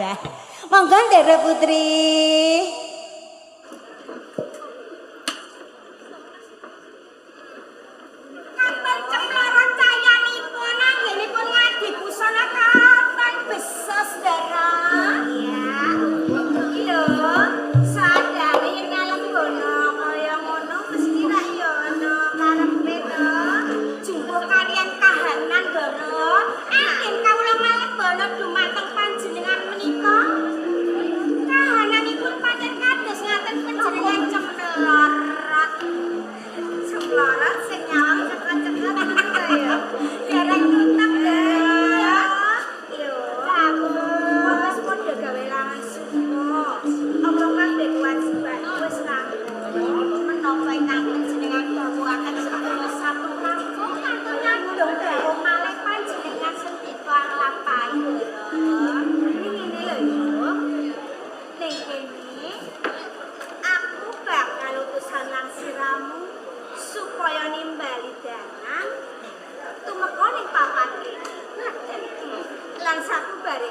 Mbah. Monggo Ndara Putri. Katon cemlorot cayanipun anggenipun ngadi busana katon beses Ndara. Iya. Iki lho, sadare yen ngalembono kaya ngono mesti rak ya ana karepe to. Jumbuh kaliyan kahanan Ndara. Anggen kawula ngalembono dumateng panjenengan menika. Kahananipun pancen kados ngaten panjenengan cemlorot. Cemlorot sing nyawang cekot-cekot ngono ya. Dereng tutup ya. Yo, aku wis padha gawe langan suka. Apa kabeh kewajiban wis rampung. Menapa ingkang panjenengan dawuhaken sedaya sampun rampung kantun nyandung dawuh malih panjenengan sendika nglampahi lho. Ini ngene lho yo. Ning kene aku bakal utusan lan siramu supaya nimbali danan tumeka ning papan kene. Ngaten. Lan sakubare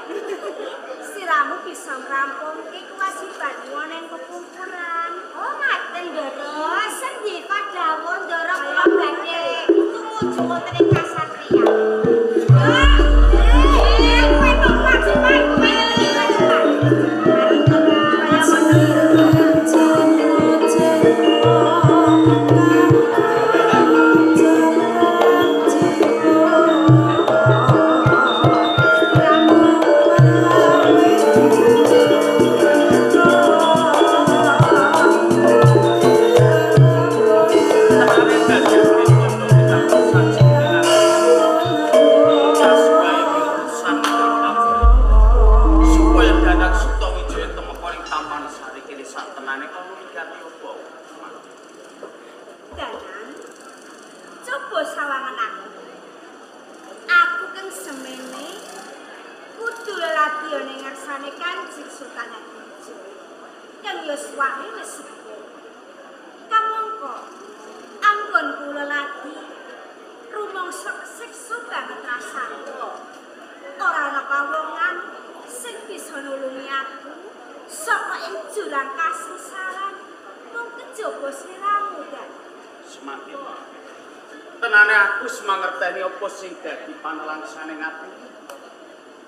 siramu bisa ngrampungke kewajibanmu ning pepungkuran. Oh, ngaten Ndara. Sendika dawuh Ndara kula badhe tumuju wonten ing kasatriyan. Eh, kowe kok kewajiban kowe iki kewajiban. Tenane dadi kondo kita sajenengan. Kasuwae urusan supaya Danang Sutawijaya temeka ing Taman Sari kene sak tenane kono migati apa? Danan, coba sawangan aku. Aku keng semene kudu leladiya ning ngarsane Kanjeng Sultan Hadiwijaya. Kang yuswane wis sepuh. Kamangka anggon kula ladi rumangsa kesiksa banget rasane. Ora ana pawongan sing bisa nulungi aku saka ing jurang kasingsaran mung kejaba sliramu Dan. Semakin tenane aku wis mangerteni apa sing dadi panelangsane ati.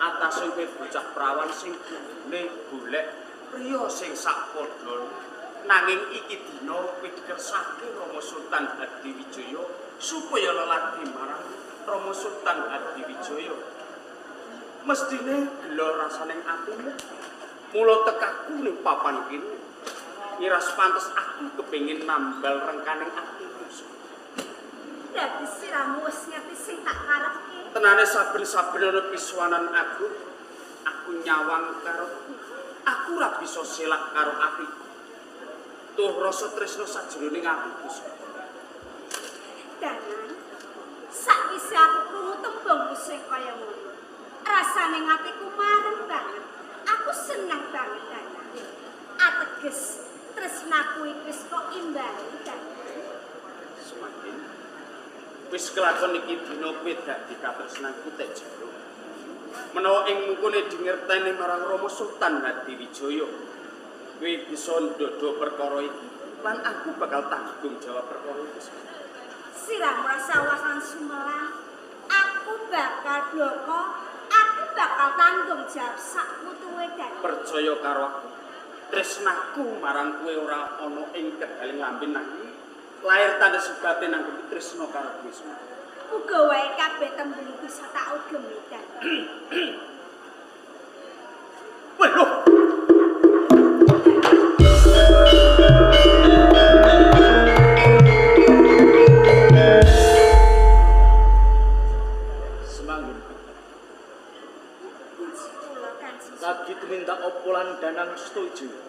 Atase kowe bocah prawan sing gune golek priya sing sak padha. Nanging iki dina kowe dikersake Rama Sultan Hadiwijaya supaya leladi marang Rama Sultan Hadiwijaya. Mestine gelo rasane atimu. Mula tekaku ning papan kene. Miras pantes aku kepengin nambal rengkaning atimu. Dadi siramu wis ngerti sing tak karepke. Tenane saben-saben ana pisuwanan aku, aku nyawang karo aku ora bisa selak karo atiku. Tuh rasa tresna sajroning atiku. Danan, sakwise aku krungu tembung sing kaya ngono, rasane atiku marem banget. Aku seneng banget Danan. Ateges tresnaku iki wis kok imbali Danan. Semakin wis kelakon iki dina kowe dadi katresnanku tek jero. Menawa ing mungkone dingerteni marang Rama Sultan Hadiwijaya, kowe bisa ndodo perkara iki lan aku bakal tanggung jawab perkara iki. Siramu rasa wasan sumelang, aku bakal bloko, aku bakal tanggung jawab sak mutuwe Danan. Percaya karo aku. Tresnaku marang kowe ora ana ing kedaling lambe nanging lahir tanda sebate nang tresna karo kowe semua. Muga wae kabeh tembung bisa tak ugemi Danan. Wah, lho. Semanggun. Kula Kanjeng Lagi tumindak apa lan Danang Sutawijaya?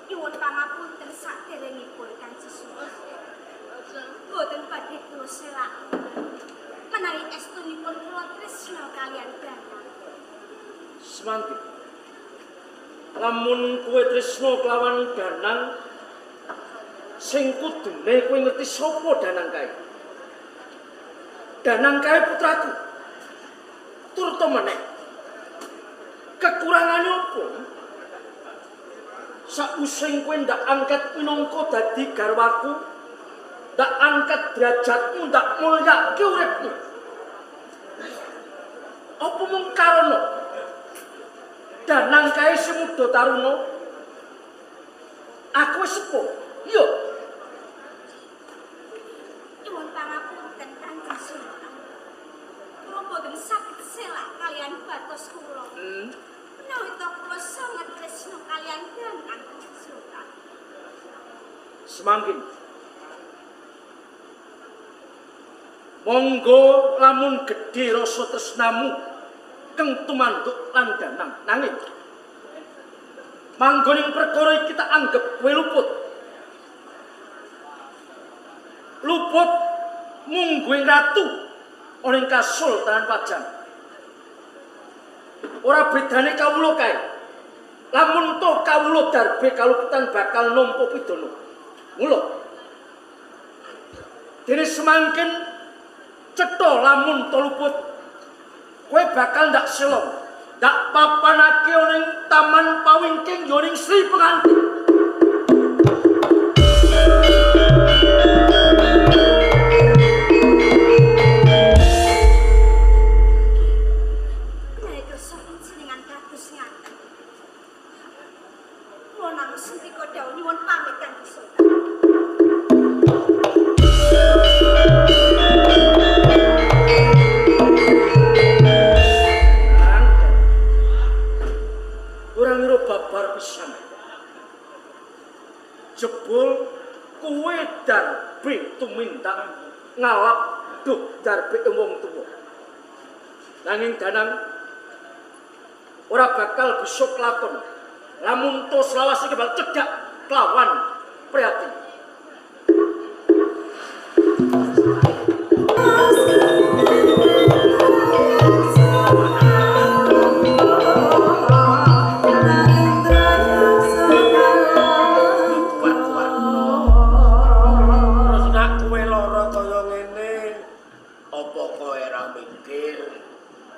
Nyuwun pangapunten saderengipun Kanjeng Sultan. Boten badhe kula selak. Menawi estunipun kula tresna kaliyan Danang. Semanggi. Lamun kowe tresna kelawan Danang sing kudune kowe ngerti sapa Danang kae. Danang kae putraku. Turta meneh. Kekurangane opo? Sausing kowe ndak angkat minangka dadi garwaku, ndak angkat derajatmu, ndak mulyake uripmu. Apa mung karana Danang kae sing muda taruna? Aku wis sepuh. Iya. Nyuwun pangapunten Kanjeng Sultan. Kula mboten saged selak kalian batos kula. Menawi to kula sanget tresna kalian Danang Kanjeng Sultan. Semangkin. Monggo lamun gedhe rasa tresnamu keng tumanduk lan Danang. Nanging manggon ing perkara iki tak anggep kowe luput. Luput mungguing ratu ana ing Kasultanan Pajang. Ora bedane kawula kae. Lamun to kawula darbe kaluputan bakal nampa pidana. Mula dene semangkin cetha lamun to luput kowe bakal ndak selong, ndak papanake ana ing taman pawingking ya ning Sri Pengantin. Menawi kersa panjenengan kados ngaten. Kula namung sendika dawuh nyuwun pamit Kanjeng Sultan. Ora ngira babar pisan. Jebul kowe darbe tumindak ngalap duh darbe wong tuwa. Nanging Danang ora bakal bisa kelakon lamun to selawase iki bakal cedhak kelawan prihatin. Terus nak kowe lara kaya ngene, apa kowe ora mikir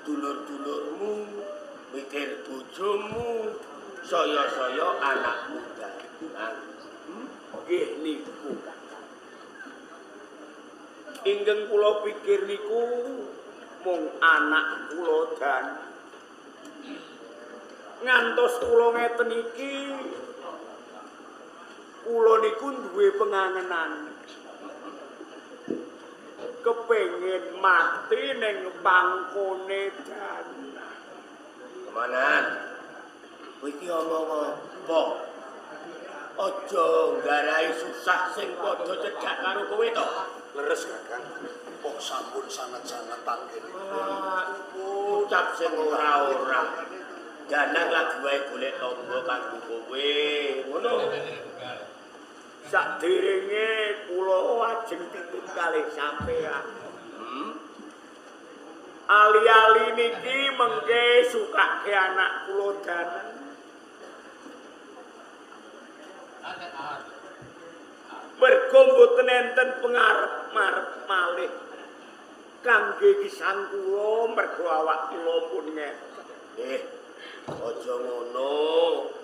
dulur-dulurmu, mikir bojomu, saya-saya anakmu dalang. Nggih niku Kakang. Ingkang kula pikir niku mung anak kula dan ngantos kula ngeten iki kula niku duwe pengangenan. Kepengin mati ning pangkone Danang. Kemanan? Kowe iki omong apa? Aja nggarai susah sing padha cedhak karo kowe to. Leres Kakang. Kok sampun sanget-sanget tanggenipun. Ucap sing ora-ora. Danang lagi wae golek tangga kanggo kowe. Ngono. Sakderenge kula ajeng titip kalih sampeyan. Ali-ali niki mengke sukake anak kula Danang. Mergo mboten enten pengarep-marep malih kangge gesang kula mergo awak kula pun ngeten. Aja ngono.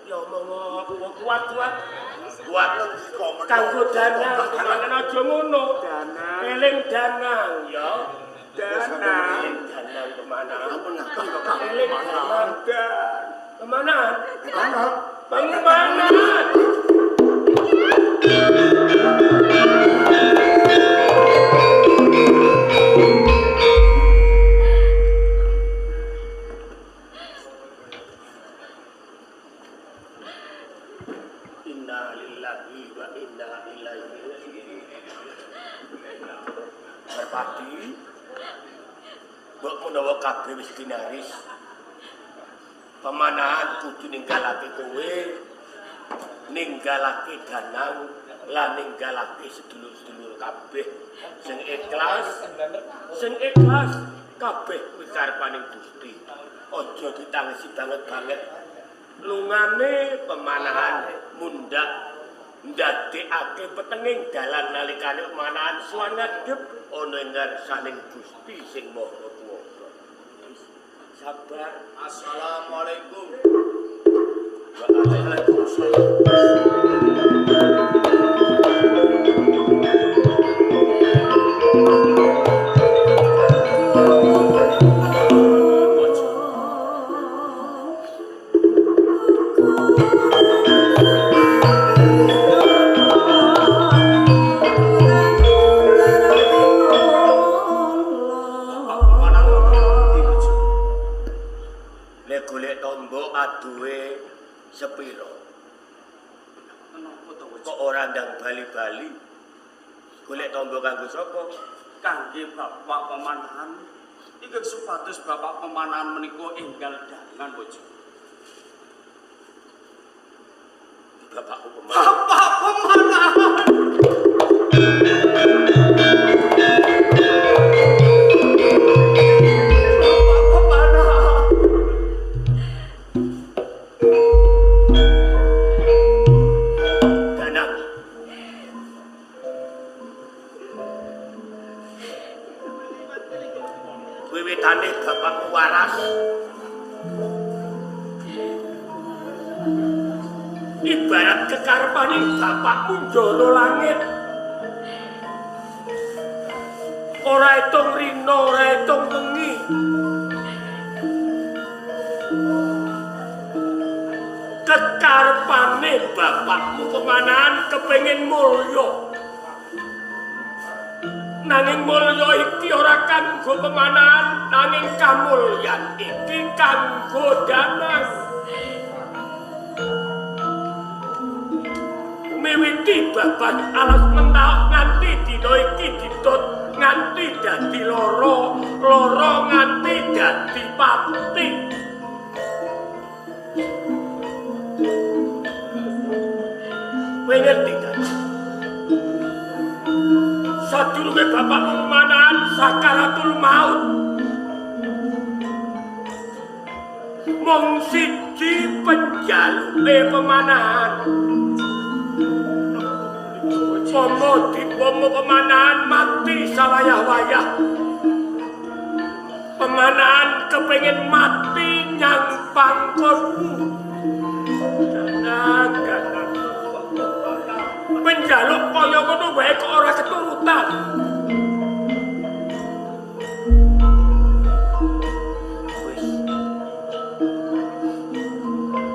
Ya omong kuat-kuat. Kuat kanggo Danang, kemanan aja ngono. Danang. Eling Danang ya. Danang. Eling Danang kemana? Ampun Kakang. Eling Danang. Kemanan? Kakang. Pengemanan. Inna lillahi wa inna ilaihi raji'un. Merpati, mbok menawa kabeh wis dinaris. Pemanahan kudu ninggalake kowe, ninggalake Danang, lan ninggalake sedulur-sedulur kabeh sing ikhlas, sing ikhlas kabeh kuwi karepaning Gusti. Aja ditangisi banget-banget. Lungane pemanahan mundhak ndadekake petenging dalan nalikane pemanahan suwan ngadhep ana ing ngarsaning Gusti sing Maha Kuwasa. Sabar. Assalamualaikum. Waalaikumsalam. Aduwe sepiro? Kok ora ndang bali-bali? Golek tombo kanggo sapa? Kangge Bapak Pemanahan. Iki supados Bapak Pemanahan menika enggal dangan bojo. Bapakku Pemanahan. Bapak Pemanahan. Wiwitane bapakku waras. Ibarat kekarepane bapakmu njara langit. Ora etung rina, ora etung wengi. Kekarepane bapakmu Pemanahan kepengin mulya. Nanging mulya iki ora kanggo Pemanahan, nanging kamulyan iki kanggo Danang. Miwiti babat alas Mentaok nganti dina iki didot, nganti dadi loro, loro nganti dadi pati. Kowe ngerti kan? Sadurunge bapakmu Pemanahan sakaratul maut. Mung siji penjaluke Pemanahan. Pomo dipomo Pemanahan mati sawayah-wayah. Pemanahan kepengin mati nyang pangkonmu. Danang, danang. Penjaluk kaya ngono wae kok ora keturutan. Wis.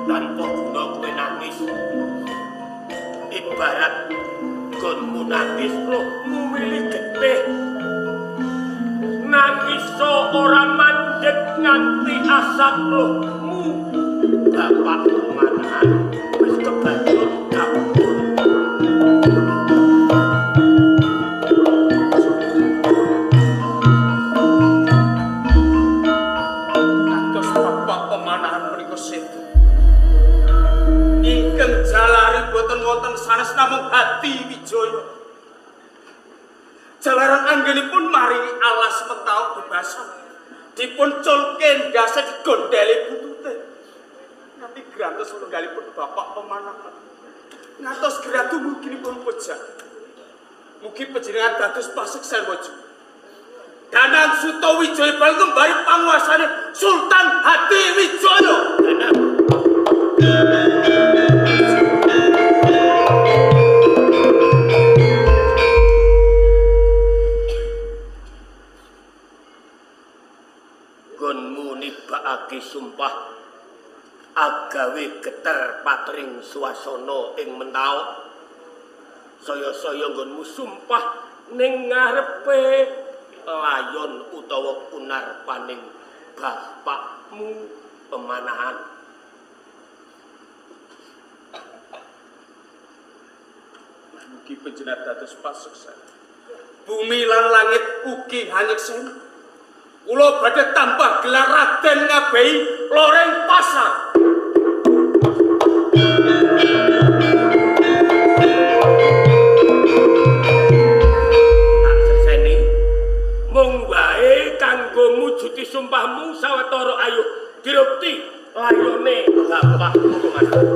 Tanpa guna kowe nangis. Ibarat nggonmu nangis rohmu milih getih. Nangis ora mandek nganti asat rohmu. Bapakmu Pemanahan wis kebanjur kabur. Kados Bapak Pemanahan menika sedo. Ingkang jalari boten wonten sanes namung Hati Wijaya. Jalaran anggenipun maringi alas Mentaok bebasan. Dipun culke ndase digondheli buntute. Nganti grantos tunggalipun Bapak Pemanahan. Ngantos gratu muginipun pejah. Mugi panjenengan dados paseksen bojo. Danang Sutawijaya bal ngembari panguasane Sultan Hati Wijaya. Danang. Nggonmu nibakake sumpah agawe geter patring swasana ing Mentaok. Saya-saya nggonmu sumpah ning ngarepe layon utawa kunarpaning bapakmu Pemanahan. Mugi panjenengan dados pasuksen. Bumi lan langit ugi hanyeksen. Kula badhe tambah gelar Raden Ngabehi Loreng Pasar. Tak seseni mung wae kanggo mujuti sumpahmu sawetara ayo dirupti layone bapakmu Pemanahan.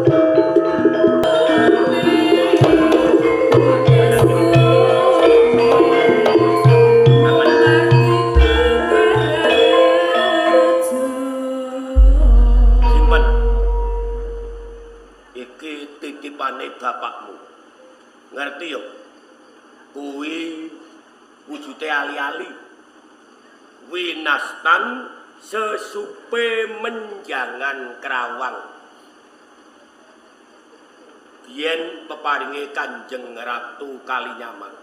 tuane bapakmu. Ngerti yo? Kuwi wujude ali-ali. Winastan sesupe menjangan Krawang. Biyen peparinge Kanjeng Ratu Kalinyaman.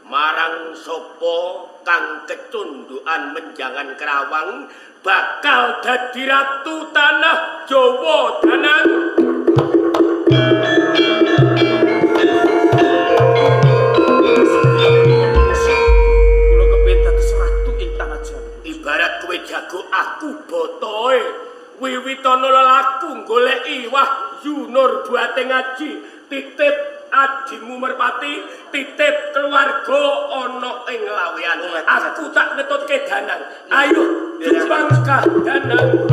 Marang sapa kang kecundhukan menjangan Krawang bakal dadi ratu tanah Jawa Danan. Kula kepengin dados ratu ing tanah Jawa. Ibarat kowe jago aku botoe. Wiwit ana lelaku goleki wahyu nur buate ngaji, titip adimu merpati, titip keluarga ana ing Laweyan. Aku tak ngetutke Danang. Ayo dipangkah Danang.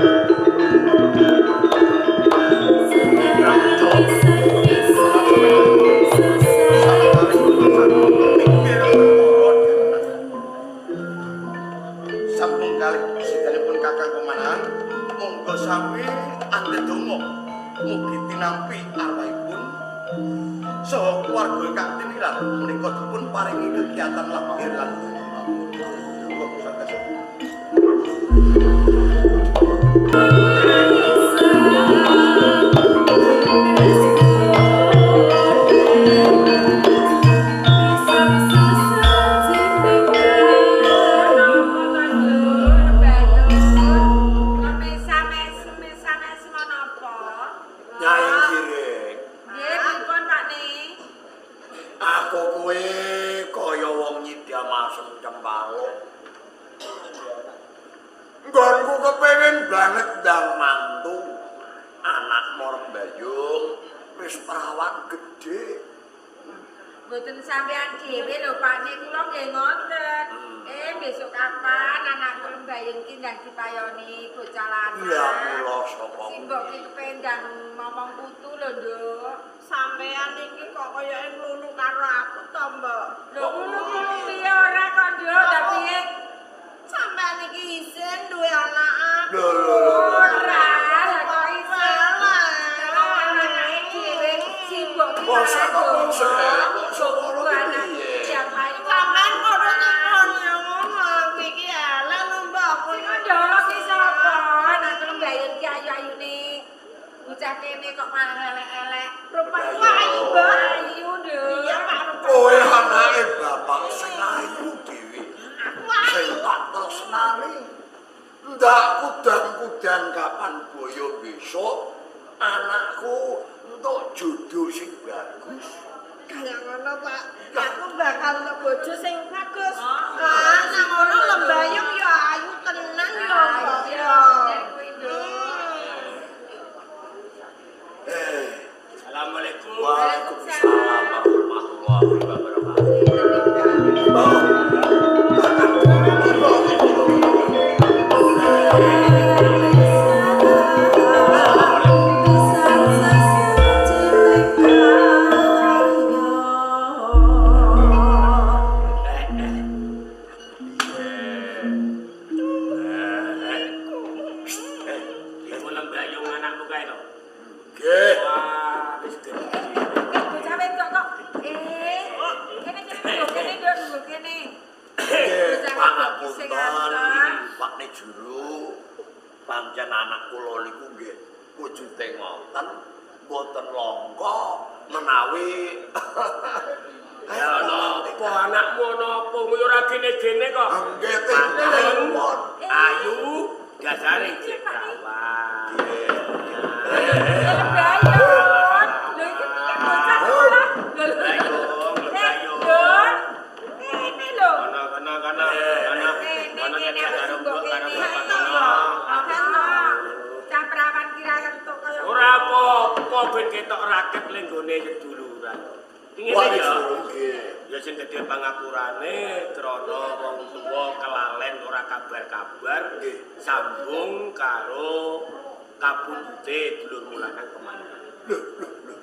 Sampun kalih sedanipun Kakang Pemanahan, monggo sami andedonga mugi tinampi arwahipun saha keluarga ingkang tinilar menika dipun paringi kegiatan lahir lan Mboten sampean dhewe lho Pak ne kula nggih ngoten. Besok kapan anakku Lembayung ki ndang dipayoni bocah lanang. Lah kula sapa? Simbok ki kepengin ndang momong putu lho, Nduk. Sampean iki kok koyoke nglulu karo aku to, Mbok. Lho nglulu piye ora kok, Nduk? Lah piye? Sampean iki isin duwe anak aku. Lho lho lho. Ora, lah kok isin. Anake dhewe simbok ki. Bosok kok bosok. Sampean kono nyepon ngono iki elek lho Mbok. Sing ndolok ki sapa? Anak Lembayung ki ayu-ayune. Bocah kene kok malah elek-elek. Rupaku ayu, Mbok. Ayu, Nduk. Iya, Pak. Kowe anake bapak sing ayu dhewe. Aku ayu. Sing tak tresnani. Ndak kudang-kudang kapan boyo besok anakku entuk jodoh sing bagus. Kaya ngono, Pak. Aku bakal entuk bojo sing bagus. Ah, nang ngono Lembayung ya ayu tenan ya, Mbok. Ya. Assalamualaikum. Waalaikumsalam warahmatullahi wabarakatuh. Pancen anak kula niku nggih wujude ngoten, mboten langka menawi ya napa anakmu napa kuwi ora gene-gene kok. Nggih ten. Ayu dasare cek rawan. Lembayung. Lho iki piye bocah kok? Lho lho. Ini lho. Kana kana kana. Kana Kene karo mbok kene. Cah perawan kira entuk kaya ora apa-apa ben ketok raket lenggone seduluran. Ngene ya. Ya sing gedhe pangapurane krana wong tuwa kelalen ora kabar-kabar sambung karo kapundhute dulurmu lanang Pemanahan. Lho lho lho.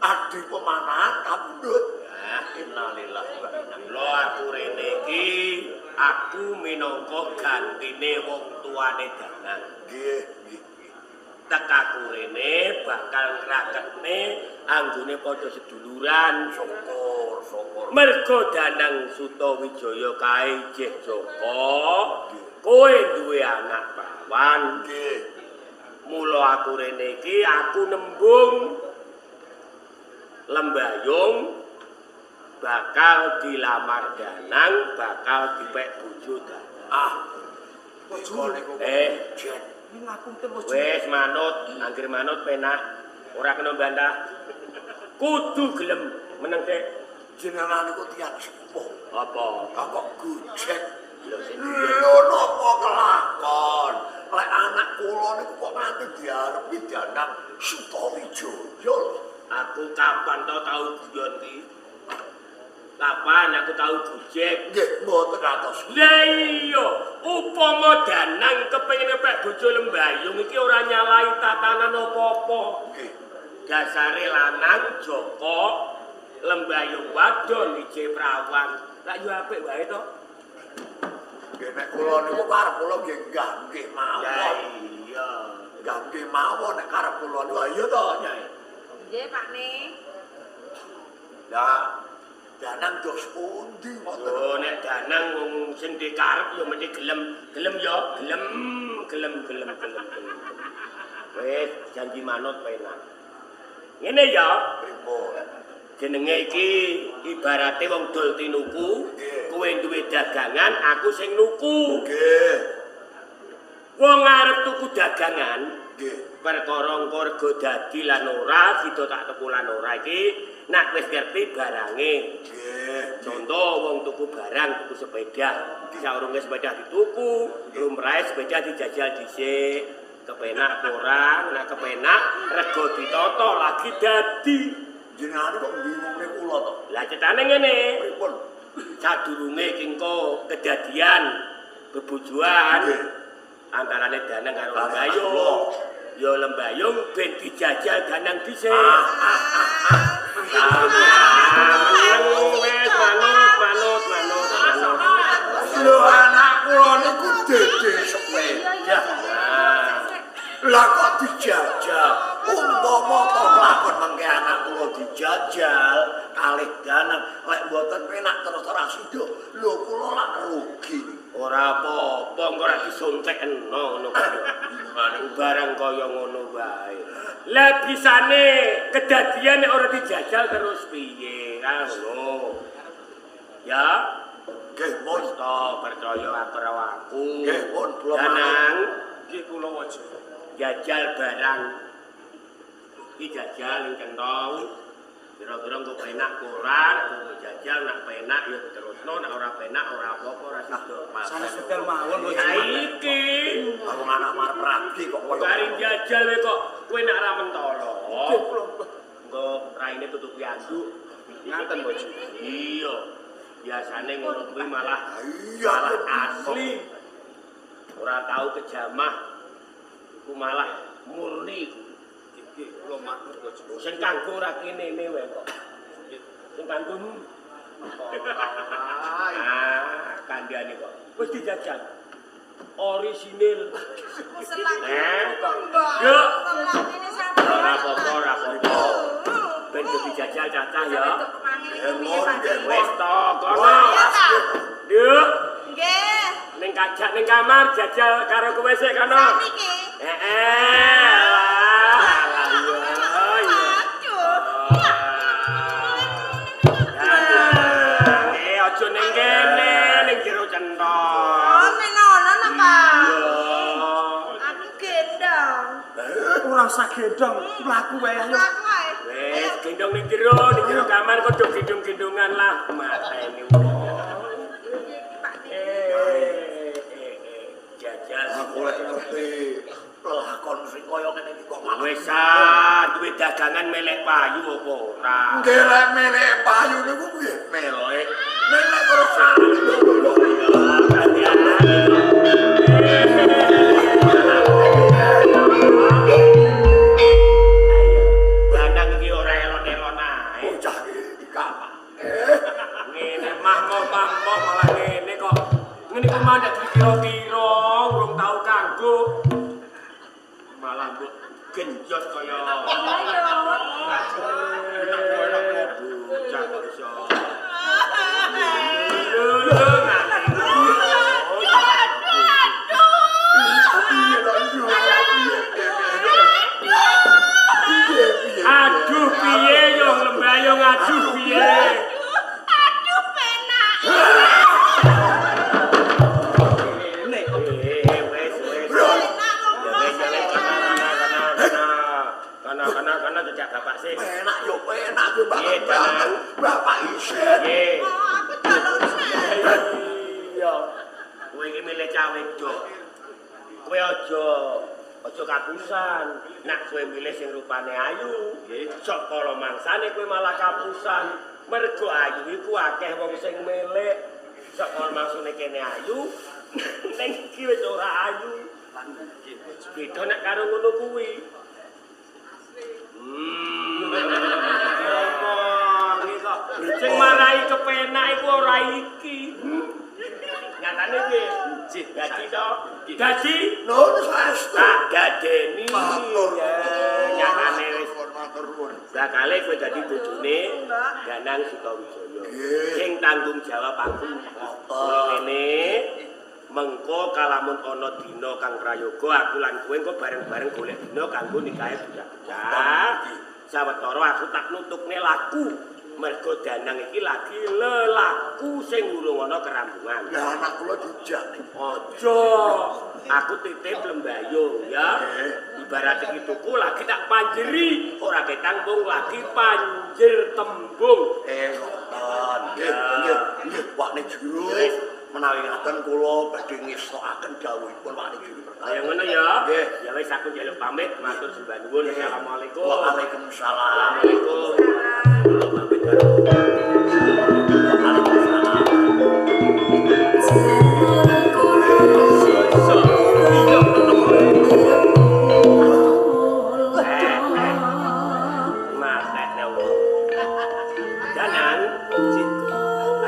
Adi Pemanahan kapundhut. Nah, innalillahi wa inna ilaihi. Lho aku rene iki aku minangka gantine wong tuane Danang. Nggih, nggih. Tekaku rene bakal ngraketne anggone padha seduluran. Syukur, syukur. Mergo Danang Sutawijaya kae jeh Joko, kowe duwe anak prawan. Nggih. Mula aku rene iki aku nembung Lembayung bakal dilamar Danang, bakal dipek bojo Danang. Ah. Bojo niku. Jen. Wis manut, anggere manut penak, ora kena bantah. Kudu gelem meneng sik. Jenengan niku tiyang sepuh. Apa? Kok gojek. Lho sing Lho napa kelakon? Lek anak kula niku kok nganti diarepi Danang Sutawijaya lho. Aku kapan to tau guyon ki? Kapan aku tau gojek? Nggih, mboten atos. Lah iya, upama Danang kepengin ngepek bojo Lembayung iki ora nyalahi tatanan apa-apa. Nggih. Dasare lanang Joko, Lembayung wadon ije prawan. Lak yo apik wae to. Nggih nek kula niku karep kula nggih nggih mawon. Ya iya. Nggih mawon nek karep kula niku iya to, Nyai. Nggih, Pak Ne. Lah Danang dos pundi ngoten? Oh, nek Danang wong sing dikarep ya mesti gelem. Gelem ya, gelem, gelem, gelem, gelem. Wis janji manut penak. Ngene ya, Pripun? Jenenge iki ibarate wong dol tinuku, kowe duwe dagangan, aku sing nuku. Nggih. Wong arep tuku dagangan, nggih. Perkara engko rega dadi lan ora, sida tak tuku lan ora iki nek wis ngerti barange. Nggih. Contoh wong tuku barang, tuku sepeda, saurunge sepeda dituku, lumrahe sepeda dijajal dhisik. Kepenak ora, nek kepenak rega ditata lagi dadi. Jenengan kok bingungne kula to? Lah cetane ngene. Pripun? Sadurunge iki engko kedadian bebojoan antarane Danang karo Lembayung. Ya Lembayung ben dijajal Danang dhisik. Wis manut, manut, manut. Lho anak kula niku dede sepeda. Lah kok dijajal? Umpama to lakon mengke anak kula dijajal kalih Danang, lek mboten penak terus ora sida. Lho kula lak rugi. Ora apa-apa, engko ora disontekno ngono kuwi. Barang kaya ngono wae. Lah bisane kedadian nek ora dijajal terus piye? Kan ngono. Ya, nggih mun to percaya karo aku. Nggih pun kula Danang, nggih kula waja. Jajal barang. Iki jajal ning kentong. Kira-kira engko penak ora, nek jajal nek penak ya diterusno, nek ora penak ora apa-apa ora sida. Sanes hotel mawon kok. Saiki aku anak marep rabi kok koyo. Kari jajal kowe kok kowe nek ora mentolo. Engko raine tutupi anduk. Ngaten bojo. Iya. Biasane ngono kuwi malah iya asli. Ora tau kejamah. Iku malah murni iku. Nggih, kula matur bojo. Sing kanggo ora kene wae kok. Sing kanggo ah, kandhane kok. Wis dijajal. Orisinil. Aku selak. Yo. Selak ini sapa? Ora apa-apa, ora apa-apa. Ben dijajal cacah ya. Wis to, kono. Nduk. Nggih. Ning kajak ning kamar jajal karo kowe sik kono. Sakniki. Heeh. Aja ning kene, ning jero centong. Oh, menono lho, Pak. Aku gendong. Ora usah gendong, mlaku wae ayo. Mlaku wae. Wis, gendong ning jero kamar kok do gendong-gendongan lah mateni wong. Jajal aku lek ngerti lakon sing kaya ngene iki kok malah wis ah, duwe dagangan melek payu apa ora? Nggih lek melek payu niku nggih melek. Melek terus lho. Ayo, Danang iki ora elon-elon ae. Bocah iki kapan? Ngene mah-moh malah ngene kok. Ngene ku mah nek dikira-kira urung tau kanggo. Malah mbok genjot kaya. Ayo. Enak bocah kok iso. Lho aduh piye yo Lembayung aduh piye. Aduh penak. Wes wes. Kana jejak bapak sih. Penak yo penak yo bapak. Bapak isin. Nggih. Aku jaluk Iya. Kowe iki milih cah wedok. Kowe aja kapusan. Nek kowe milih sing rupane ayu, sok kala mangsane kowe malah kapusan. Mergo ayu iku akeh wong sing milih. Sok kala mangsane kene ayu, ning iki wis ora ayu. Beda nek karo ngono kuwi. Ngomongi kok. Sing marai kepenak iku ora iki. Nyatane piye? Dadi to. Dadi nun saestu. Tak dadeni. Matur. Nyatane wis matur nuwun. Bakale kowe dadi bojone Danang Sutawijaya. Sing tanggung jawab aku. Kula ngene. Mengko kalamun ana dina kang prayoga aku lan kowe engko bareng-bareng golek dina kanggo nikahe bocah-bocah. Sawetara aku tak nutukne laku. Mergo Danang iki lagi lelaku sing urung ana kerambungan. Lah anak kula dijak. Aja. Aku titip Lembayung ya. Ibarat iki tuku lagi tak panjeri, ora ketang wong lagi panjer tembung. Ngoten. Nggih, nggih, nggih, Wakne Juru. Menawi ngaten kula badhe ngestokaken dawuhipun Wakne Juru. Kaya ngono ya. Nggih. Ya wis aku njaluk pamit, matur sembah nuwun. Assalamualaikum. Waalaikumsalam. Assalamualaikum. Kula pamit karo. Waalaikumsalam. Matekne wong. Danang,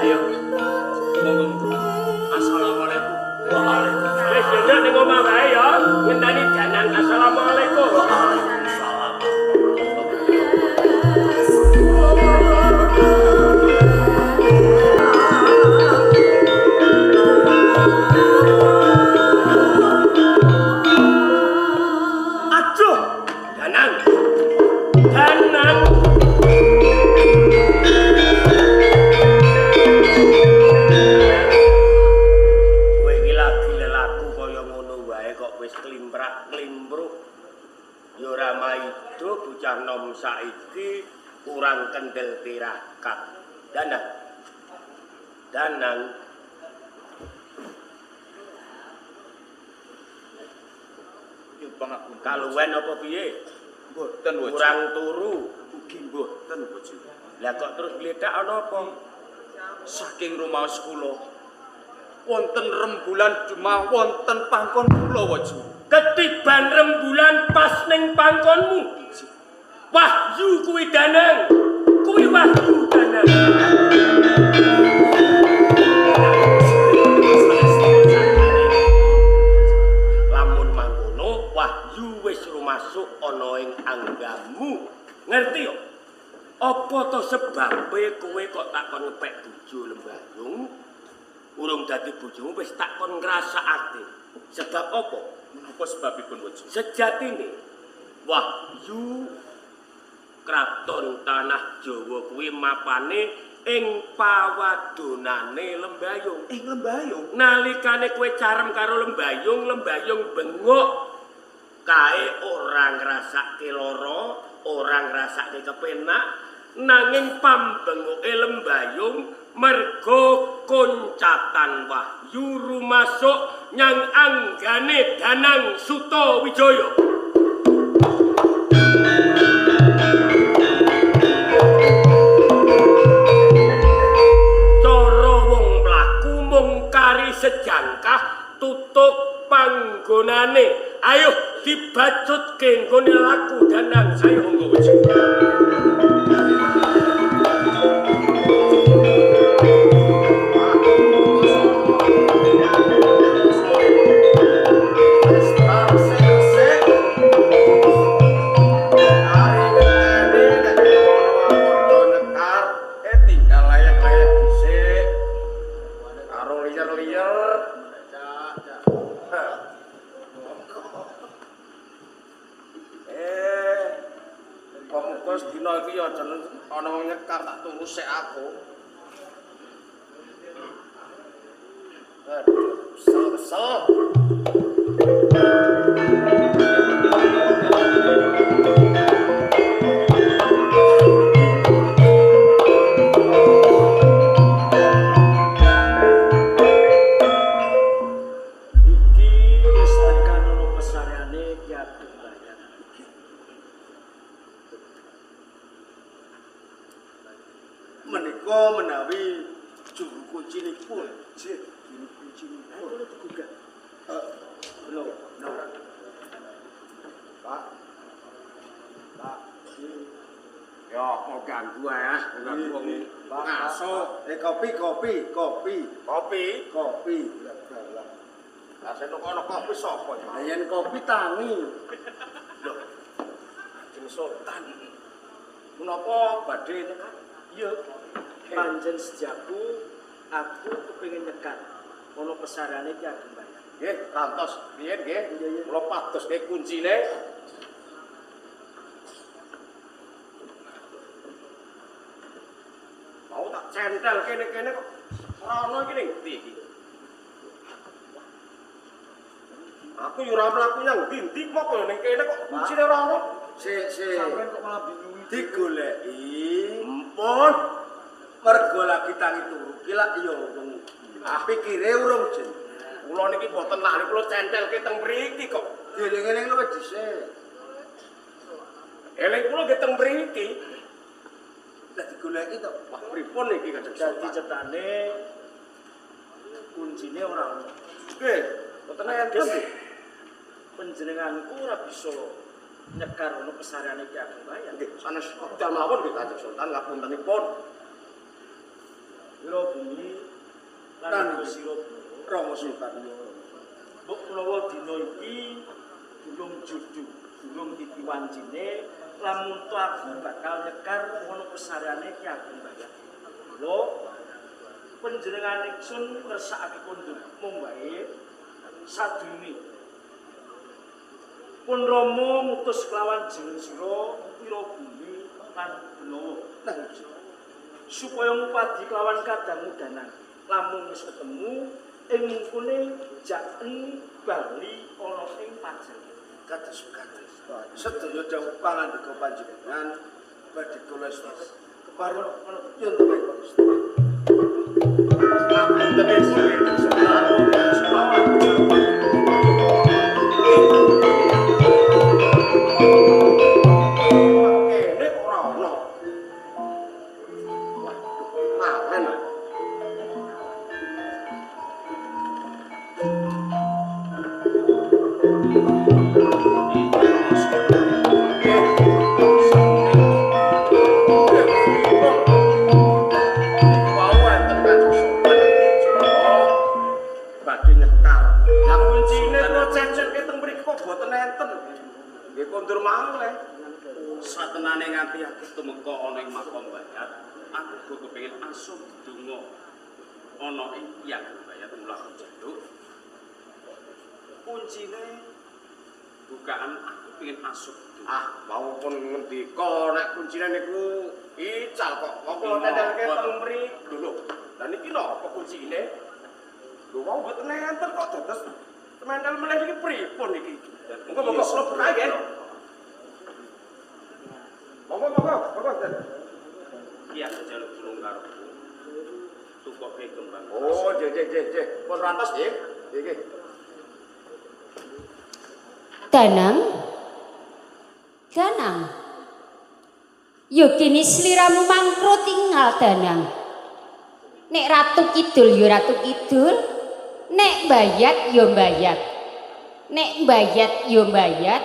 ayo. Monggo. Assalamualaikum. Waalaikumsalam. Wis yo ning omah wae ya, ngenteni Danang. Assalamualaikum. Waalaikumsalam. Aduh, Danang. Danang. Kowe iki lagi lelaku kaya ngono wae kok wis klimprak-klimpruk. Ya ora maido bocah nom saiki kurang kendel tirakat. Danang. Danang. Kaluwen apa piye? Mboten wujud. Kurang turu. Ugi mboten wujud. Lah kok terus gledak ana apa? Saking rumaos kula wonten rembulan dumah wonten pangkon kula wujud. Ketiban rembulan pas ning pangkonmu. Wahyu kuwi Danang. Kuwi wahyu Danang. Lamun mangkono wahyu wis rumasuk ana ing anggamu. Ngerti yo? Apa to sebabe kowe kok tak kon ngepek bojo Lembayung? Urung dadi bojomu wis tak kon ngrasakake. Sebab apa? Menapa sebabipun wujud? Sejatine wahyu kraton tanah Jawa kuwi mapane ing pawadonane Lembayung. Ing Lembayung. Nalikane kowe carem karo Lembayung, Lembayung bengok kae ora ngrasake lara, ora ngrasake kepenak, nanging pambengoke Lembayung mergo koncatan wahyu rumasuk nyang anggane Danang Sutawijaya. Cara wong mlaku mung kari sejangkah tutuk panggonane. Ayo dibacutke nggone laku Danang. Ayo monggo wujud. Sik, sik. Wis dina iki ya aja ana wong nyekar tak turu sik aku. Aduh, kesel-kesel. Iki wis tekan ana pesareane Ki Ageng Bayat. Menika menawi juru kuncinipun. Nggih, juru kuncinipun. Kulo digugah. Lho, Pak. Pak. Ya kok ganggu ae, ganggu wong ngaso. Kopi, kopi, kopi, Kopi. kopi. Lah sing ana kopi sapa ya? Lah yen kopi tangi. Lho. Kanjeng Sultan. Menapa badhe nyekar? Iya. Panjen sejaku aku kepengin nyekar ana pesareane Ki Ageng Bayat. Nggih, rantos riyen nggih. Iya, iya. Kula padoske kuncine. Mau tak centel kene-kene kok ora ono iki ning ndi iki. Aku yo ora mlaku nyang ndi-ndi kok kaya ning kene kok kuncine ora ono. Sik, sik. Sampeyan kok malah bingung. Digoleki. Empun. Mergo lagi tangi turu ki lak ya wong. Ah, pikire urung jen. Kula niki mboten lali kula centelke teng mriki kok. Dieling-eling luwih dhisik. Eling kula nggih teng mriki. Lah digoleki to. Wah, pripun iki Kanjeng Dadi Sultan? cetane kuncine ora ono. Nggih, mboten enten. Panjenenganku ora bisa nyekar ana pesareane Ki Ageng Bayat. Nggih, sanes wekdal mawon nggih Kanjeng Sultan ngapuntenipun. Wira bumi lan Lan uga sira Bawa. Rama Sultan. Mbok menawa dina iki durung judu, durung iki wancine, lamun to aku bakal nyekar ana pesareane Ki Ageng Bayat. Mula panjenengan ingsun ngersakake kondur mung wae sadurunge pun Rama mutus kelawan jeneng sira Wira Bumi lan Benawa supaya ngupadi kelawan kadang-udanan lamun wis ketemu ing mungkune jaken bali ana ing pajan. Kados kados. Sedaya dawuh pangandika panjenengan badhe kula kepareng nyuwun pangestu. Ngapuntenipun nggih Kanjeng Sultan. Kene kok ora ono. Waduh, lalen. Nggih kondur malih. Satenane nganti aku tumeka ana ing makom Bayat, aku uga kepengin asup donga ana ing Ki Ageng Bayat mula aku njaluk. Kuncine bukaan aku pengin asup donga. Ah, mau pun ngendika nek kuncine niku ical kok. Kok kula tendelke teng mriku lho. Lah niki napa kuncine? Lho wau mboten enten kok dados tementel melih niki pripun niki? Monggo-monggo kula buka nggih. Monggo monggo, monggo. Iya, njaluk tulung karo. Tukoke kembang. Oh, nggih nggih nggih nggih. Pun rantos nggih. Nggih nggih. Danang. Danang. Yo kini sliramu mangkro tinggal Danang. Nek Ratu Kidul yo Ratu Kidul, nek Bayat yo Bayat. Nek Bayat yo Bayat,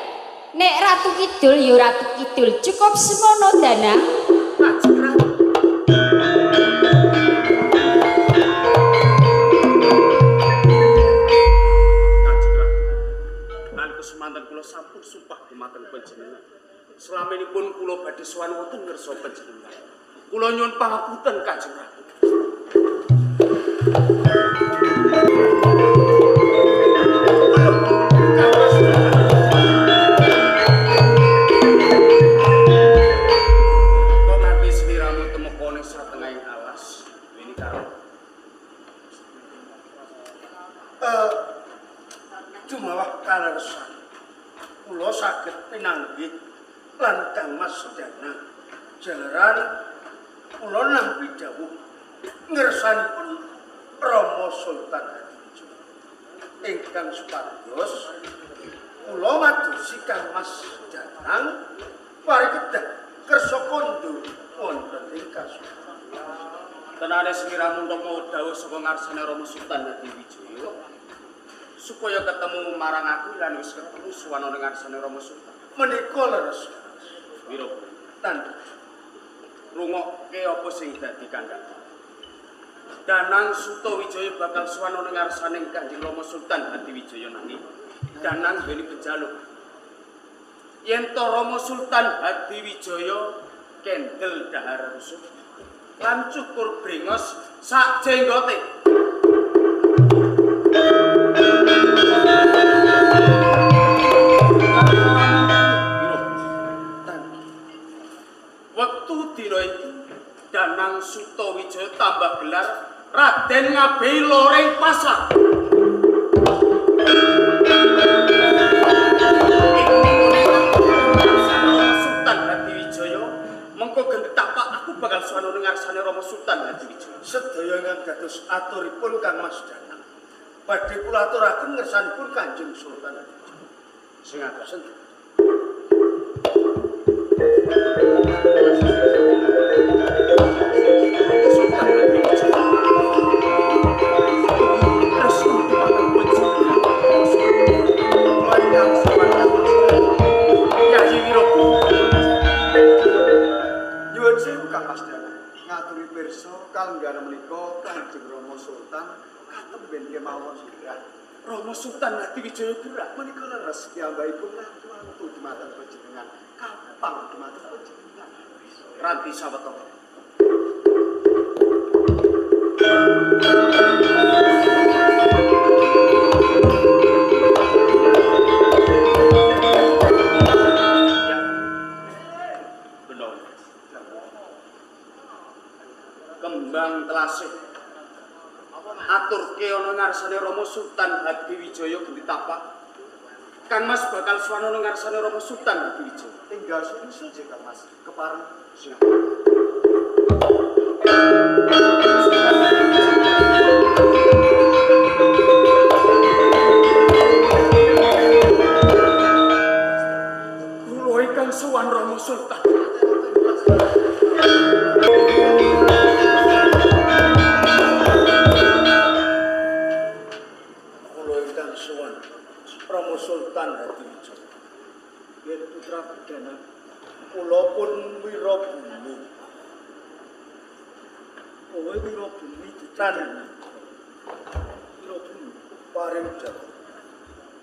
nek Ratu Kidul yo Ratu Kidul. Cukup semono Danang. Kanjeng Ratu. Lan kesemanten kula sampun sumpah dumateng panjenengan. Selaminipun kula badhe sowan wonten ngarsa panjenengan. Kula nyuwun pangapunten Kanjeng Ratu. pinanggih lan Kang Mas Danang. Jalaran kula nampi dawuh ngersanipun Rama Sultan Hadiwijaya. Ingkang supados kula madosi Kang Mas Danang pari kedah kersa kondur wonten ing kasunan. Tenane sliramu nampa dawuh saka ngarsane Rama Sultan Hadiwijaya supaya ketemu marang aku lan wis ketemu suwana ning ngarsane Rama Sultan. Menika leres. Wirabumi. Tan rungokke apa sing dadi kandhane. Danang Sutawijaya bakal suwana ning ngarsane Kanjeng Rama Sultan Hadiwijaya nanging Danang duweni pejaluk. Yen to Rama Sultan Hadiwijaya kendel dahar rusuh lan cukur brengos sak jenggote. Wektu dina iki Danang Sutawijaya tambah gelar Raden Ngabehi Loring Pasar. Sultan Hadiwijaya mengko genti tapak aku bakal suwana ning ngarsane Rama Sultan Hadiwijaya. Sedaya ingkang dados aturipun Kang Mas Danang badhe kula aturaken ngersanipun Kanjeng Sultan Hadiwijaya. Sing atas Sultan Hadiwijaya. Tresno dumateng panjenengan. Kula ingkang sowan Kang Mas Danang. Yayi Wirabumi. Nyuwun sewu Kang Mas Danang. Ngaturi pirsa kalenggana menika Kanjeng Rama Sultan katemben kemawon gerah. Rama Sultan Hadiwijaya gerah. Menika leres piyambakipun ngantu-antu dumateng panjenengan. Kapang dumateng panjenengan. Ranti sawetara. Ya. Benar. Kembang telasih. Aturke ana ngarsane Rama Sultan Hadiwijaya genti tapak. Kang Mas bakal suwana ana ngarsane Rama Sultan Hadiwijaya. Tinggal susul je Kang Mas. Kepareng. Siap. Kula ingkang sowan Rama Sultan. Kula ingkang sowan Rama Sultan Hadiwijaya. Yen putra Danang Kula pun Wirabumi. Kowe Wirabumi Tan Wirabumi paring dawuh.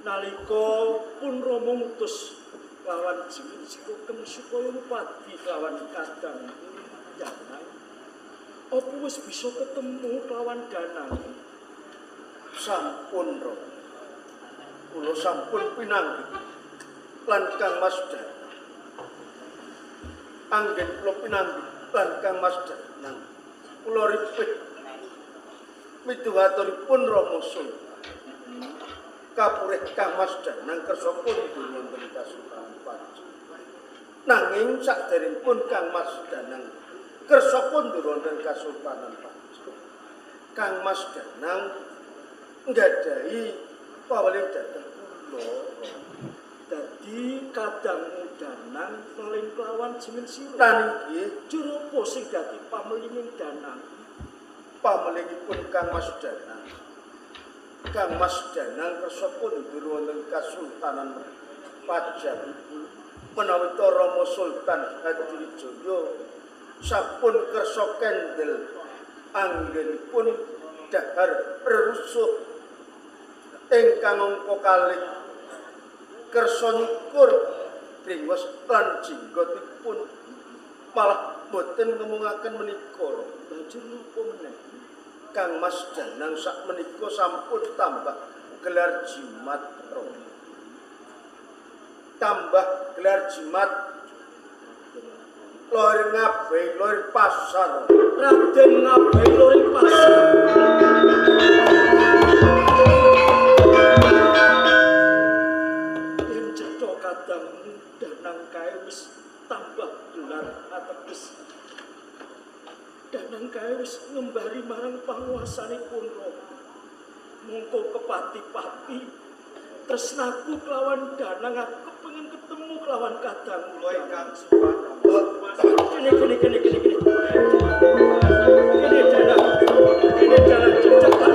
Nalika pun Rama ngutus lawan Jimin Sikukem supaya ngupadi kelawan kadang Danang. Apa wis bisa ketemu kelawan Danang? Sampun Rama. Kula sampun pinanggih lan Kang Mas Danang. Anggen kula pinanggih lan Kang Mas Danang. Kula ripih mituhaturipun Rama Sultan. Kapurih Kang Mas Danang kersa kundur wonten Kasultanan Pajang. Nanging saderengipun Kang Mas Danang kersa kundur wonten Kasultanan Pajang, Kang Mas Danang nggadahi paweling dhateng kula. Dadi kadangmu Danang meling kelawan Jimin Sira. Lan inggih Jur apa sing dadi pamelinging Danang? Pamelingipun Kang Mas Danang. Kang Mas Danang kersa kundur wonten Kasultanan Pajang. Menawi ta Rama Sultan Hadiwijaya sampun kersa kendel anggenipun dahar rerusuh ingkang angka kalih kersa nyukur brengos lan jenggotipun malah boten ngemungaken menika. Banjur napa meneh? Kang Mas Danang sak menika sampun tambah gelar jimat Rama. Tambah gelar jimat lor ngabehi lor pasar. Raden Ngabehi Loring Pasar. Yen cetha kadangmu Danang Danang kae wis tambah gelar ateges Danang kae wis ngembari marang panguwasanipun Rama. Mungko kepati-pati tresnaku kelawan Danang, aku kepengin ketemu kelawan kadang Kula ingkang sowan. Kene kene kene kene kene. Kene Danang. Kene Danang cecek lan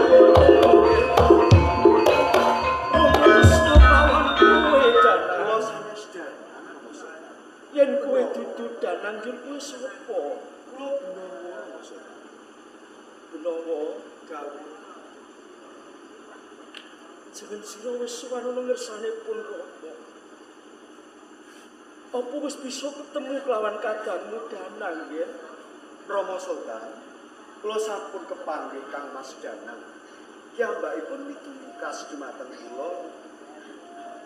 Rama tresna kelawan kowe Danang. Kula sanes Danang Rama Sultan. Yen kowe dudu Danang yo kowe sapa? Kula Benawa Rama Sultan. Benawa Dawuh. Jeneng sira wis sowan ana ngersane pun Rama. Apa wis bisa ketemu kelawan kadangmu Danang nggih? Rama Sultan, kula sampun kepanggih Kang Mas Danang. Piyambakipun mitungkas dumateng kula.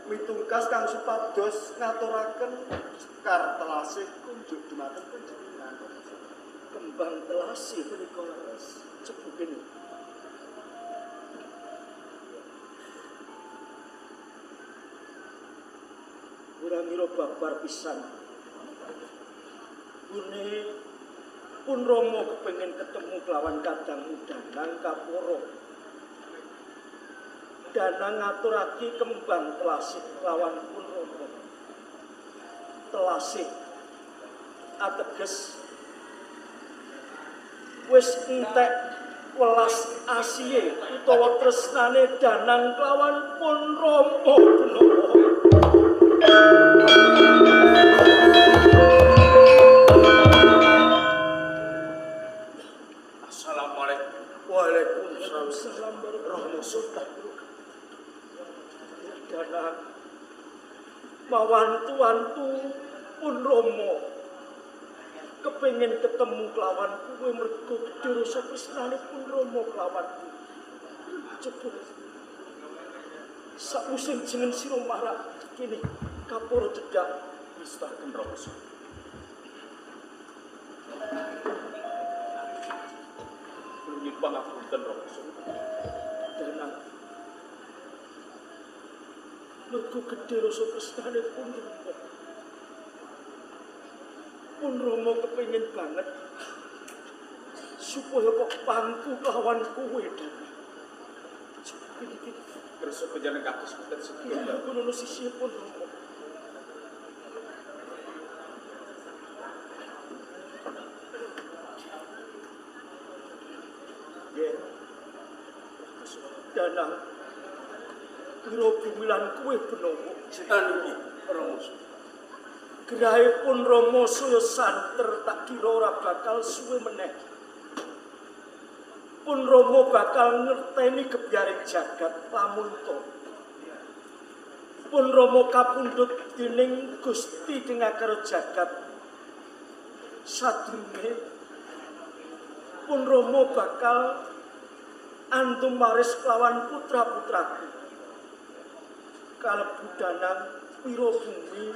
Mitungkas kang supados ngaturaken sekar telasih kunjuk dumateng panjenengan. Kembang telasih punika leres. Cebuken. Ora ngira babar pisan. Gune pun Rama kepengin ketemu kelawan kadangmu Danang kaporo. Danang ngaturake kembang telasih kelawan pun Rama. Telasih ateges wis entek welas asihe utawa tresnane Danang kelawan pun Rama Benawa. Assalamualaikum. Waalaikumsalam. Salam Rama Sultan. Danang mawantu-wantu pun Rama kepengin ketemu kelawan kowe mergo gedhe rasa tresnane pun Rama kelawan kowe. Coba sakwise jeneng sira marak kene kapura cedhak Ngestaken Rama Sultan. Kula nyuwun pangapunten Rama Sultan. Danang mergo gedhe rasa tresnane pun Rama. Pun Rama kepengin banget supaya kok pangku kelawan kowe Danang. Coba kene kene. Kersa panjenengan kados mboten sedaya. Aku nono sisih pun Rama. Nggih. Danang pira bumi lan kowe Benawa. Anu Rama Sultan. Gerahe pun Rama saya santer tak kira ora bakal suwe meneh. Pun Rama bakal ngerteni gebyaring jagat lamun to. Pun Rama kapundhut dening Gusti Kengakara jagat. Sadurunge pun Rama bakal andum waris kelawan putra-putraku. Kalebu Danang Wirabumi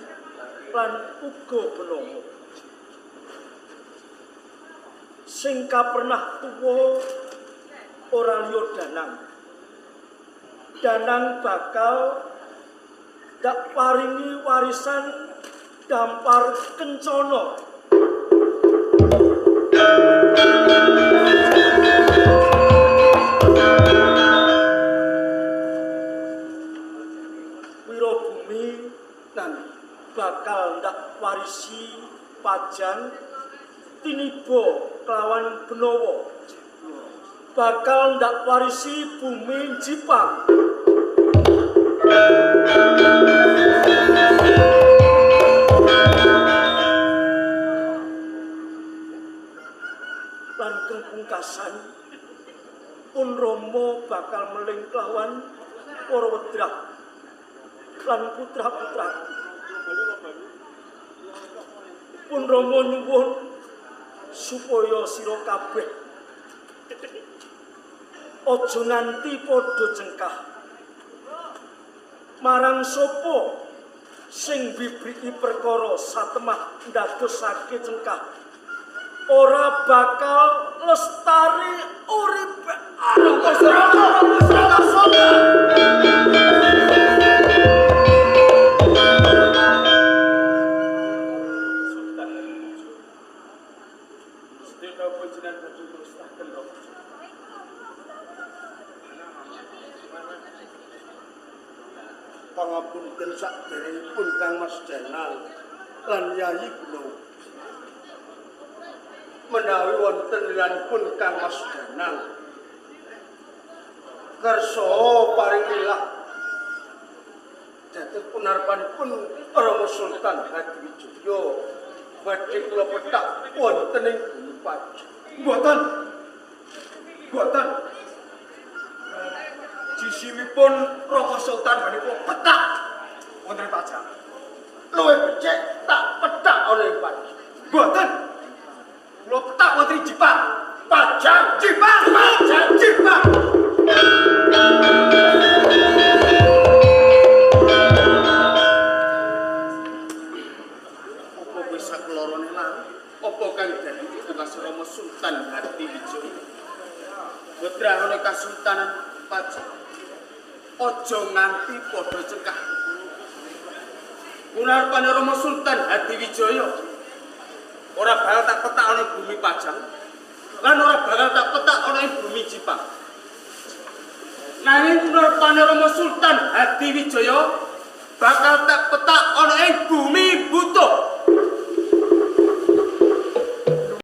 lan uga Benawa. Sing kapernah tuwa ora liya Danang. Danang bakal dak paringi warisan dampar kencana. Wirabumi Nan bakal ndak warisi pajang tiniba kelawan Benawa. Bakal ndak warisi bumi Jipang. Lan kang pungkasan pun Rama bakal meling kelawan para wedrah lan putra-putraku. Pun Rama nyuwun supaya sira kabeh aja nganti padha cengkah marang sapa sing bibriki perkara satemah ndadosake cengkah ora bakal lestari uripe. Sugeng sakderengipun Kang Mas Danang lan Yayi Gunung. Menawi wonten lilanipun Kang Mas Danang kersa paring lilah dados punarpanipun Rama Sultan Hadiwijaya badhe kula pethak wonten ing Bumi Pajang. Mboten. Mboten. Jisimipun Rama Sultan badhe kula pethak wonten ing Pajang. Luwih becik tak pethak ana ing Pajang. Mboten. Kula pethak wonten ing Jipang. Pajang, Jipang, Pajang, Jipang. Apa kowe saklorone lan apa kang dadi pitugas Rama Sultan Hadiwijaya? Putrane Kasultanan Pajang. Aja nganti padha cekah. Punarpane Rama Sultan Hadiwijaya ora bakal tak petak ana ing bumi Pajang lan ora bakal tak petak ana ing bumi Jipang. Nanging punarpane Rama Sultan Hadiwijaya bakal tak petak ana ing bumi Butuh.